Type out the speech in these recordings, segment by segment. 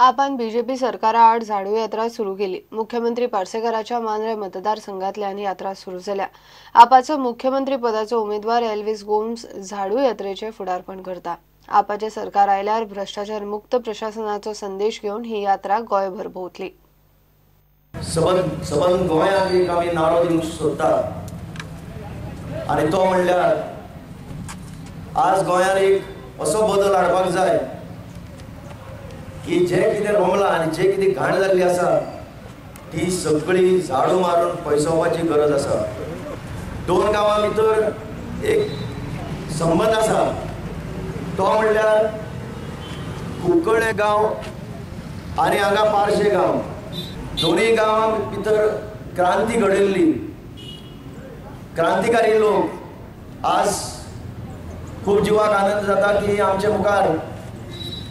आपान BJP सरकारा आड झाडू यात्रा सुरू केली. मुख्यमंत्री पार्सेकराच्या मांद्रे मतदारसंघातल्यान यात्रा सुरू जाल्या. आपाचो मुख्यमंत्री पदाचो उमेदवार एल्विस गोम्स झाडू यात्रेचे फुडारपण करता. आपाचे सरकार आयल्यार भ्रष्टाचार मुक्त प्रशासनाचो संदेश घेवन ही यात्रा गोंयभर भोंवतली. सबंद गोंयांक एक आमी नारो दिवंक सोदता आनी तो म्हणल्यार आज गोंयांत एक असो बदल हाडपाक जाय की जे कितें रोमलां आनी जे कितें घाण जाल्ली आसा ती सगळी झाडू मारून पयसोवपाची गरज आसा. दोन गांवां भितर एक संबंद आसा तो म्हणल्यार कुंकळे गांव आनी हांगा पार्शे गांव. दोनूय गांवां भितर क्रांती घडयल्ली. क्रांतिकारी लोक आज खूब जिवाक आनंद जाता की आमचे मुखार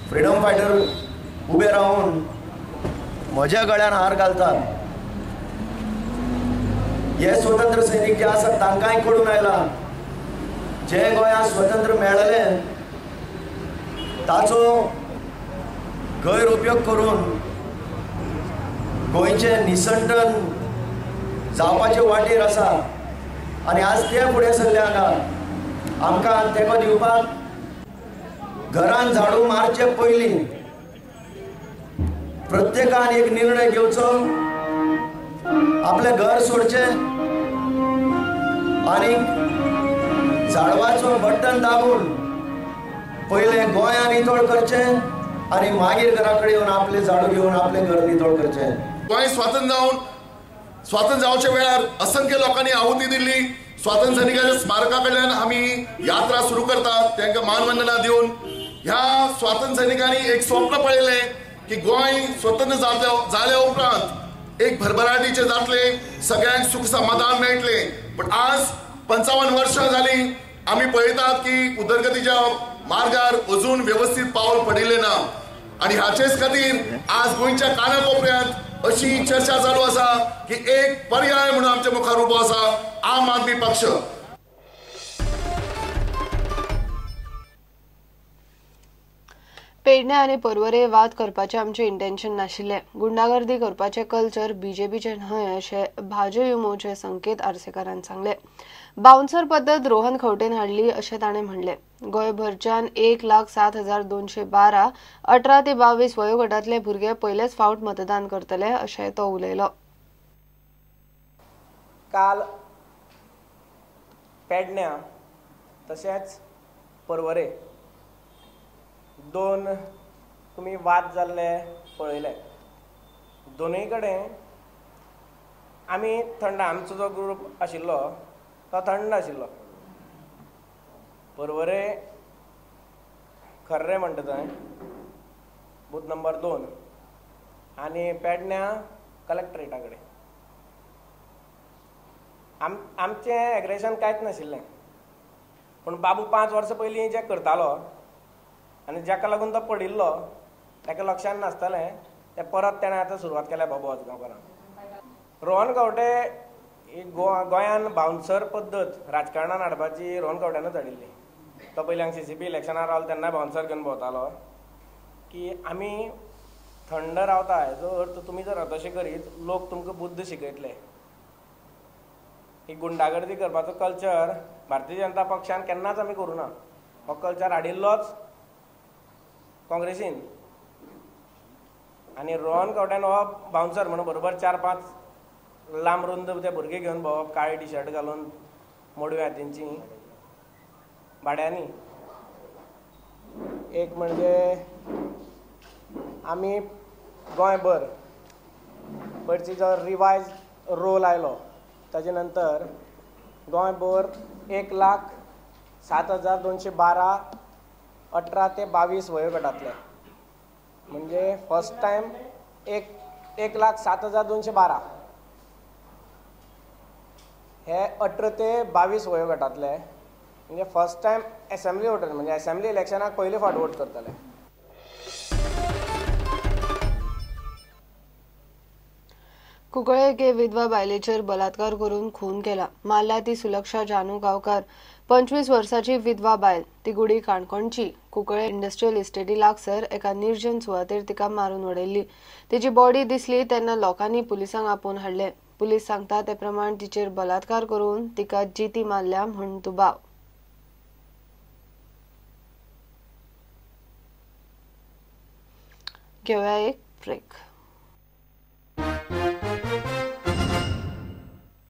फ्रिडम फायटर उबे रावन म्हज्या गळ्यान हार घालतात. हे स्वतंत्र सैनीक जे आसात तांकांय कळून आयला जे गोंयांत स्वतंत्र मेळ्ळें ताचो गैरउपयोग करून गोंयचें निसंटन जावपाचे वाटेर आसा आनी आज ते फुडें सरले हांगा आमकां तेंको दिवपाक. घरान झाडू मारचे पयलीं प्रत्येकान एक निर्णय घेवचो, आपलें घर सोडचें आनी झाडवाचो बटन दाबून पयलें गोंयान नितळ करचें आनी मागीर घरा कडेन येवन आपलें झाडू घेवन आपलें घर नितळ करचें. गोंय स्वातंत्र्य जावन स्वातंत्र्य जावच्या वेळार असंख्य लोकांनी आहुती दिल्ली. स्वातंत्र्य सैनिकांच्या स्मारका कडल्यान आमी यात्रा सुरू करतात तांकां मानवंदना दिवन. ह्या स्वातंत्र्य सैनिकांनी एक स्वप्न पळयलें की गोंय स्वतंत्र जाल्या उपरांत एक भरभराटीचें जातलें, सगळ्यांक सुख समाधान मेळटलें. पण आज 55 वर्सां जालीं आमी पळयतात की उदरगतीच्या मार्गार अजून वेवस्थीत पावल पडिल्लें ना आनी हाचेच खातीर आज गोंयच्या कानाकोपऱ्यांत अशी चर्चा चालू आसा की एक पर्याय म्हणून आमच्या मुखार उबो आसा आम आदमी पक्ष. पेडणे आनी पर्वरे वाद करपाचें आमचें इंटेन्शन नाशिल्लें. गुंडागर्दी करपाचें कल्चर बीजेपीचें न्हय अशें भाजयुमोचे संकेत आर्सेकारान सांगलें. बाउन्सर पद्दत रोहन खंवटेन हाडली अशें ताणें म्हणलें. गोंयभरच्यान 1,07,212 18 ते 22 वयोगटांतले भुरगे पयलेच फावट मतदान करतले अशें तो उलयलो. काल पेडण्या तशेंच पर्वरे दोन तुमी वाद जाल्ले पळयले. दोनूय कडेन आमी थंड, आमचो जो ग्रूप आशिल्लो तो थंड आशिल्लो. पर्वरे खर्रे म्हणटा थंय बूथ नंबर 2 आनी पेडण्या कलेक्ट्रेटा कडेन. आमचें एग्रेशन कांयच नाशिल्लें, पूण बाबू 5 वर्सां पयलीं जें करतालो आनी जाका लागून तो पडिल्लो ताका लक्षान नासतालें तें परत तेणें आतां सुरवात केल्या बाबू आजगांवकारान. रोहन खंवटे ही गोंयान बाउन्सर पद्दत राजकारणान हाडपाची रोहन खंवट्यानूच हाडिल्ली. तो पयलीं हांगा CCP इलेक्शनाक रावलो तेन्ना बाउन्सर घेवन भोंवतालो की आमी थंड रावता हेजो अर्थ तुमी जर तशें करीत लोक तुमकां बुद्द शिकयतले. ही गुंडागर्दी करपाचो कल्चर भारतीय जनता पक्षान केन्नाच आमी करूं ना. हो कल्चर हाडिल्लोच काँग्रेसीन आनी रोहन खंवट्यान हो बाउन्सर म्हणून बरोबर 4-5 लांब रुंद ते भुरगे घेवन भोंवप, काळी टी शर्ट घालून मोडव्या हातींची भाड्यांनी. एक म्हणजे आमी गोंयभर पयरची जो रिवायज रोल आयलो ताजे नंतर गोंयभर 1,07,212 18 ते 22 वयोगटांतले, म्हणजे फर्स्ट टायम 1,07,212 हे 18 ते 22 वयोगटांतले, म्हणजे फर्स्ट टायम एसेंब्ली वोटर, म्हणजे एसेंब्ली इलेक्शनाक पयले फावट वोट करतले. कुंकळे एके विधवा बायलेचेर बलात्कार करून खून केला. मारल्या ती सुलक्षा जानू गांवकार, 25 वर्साची विधवा बायल. ती गुडी काणकोणची. कुंकळे इंडस्ट्रियल इस्टेटी लागसर एका निर्जन सुवातेर तिका मारून उडयल्ली. तिची बॉडी दिसली तेन्ना लोकांनी पुलिसांक आपोवन हाडले. पुलीस सांगता ते प्रमाण तिचेर बलात्कार करून तिका जिती मारल्या म्हूण दुबाव. घेवया एक ब्रेक.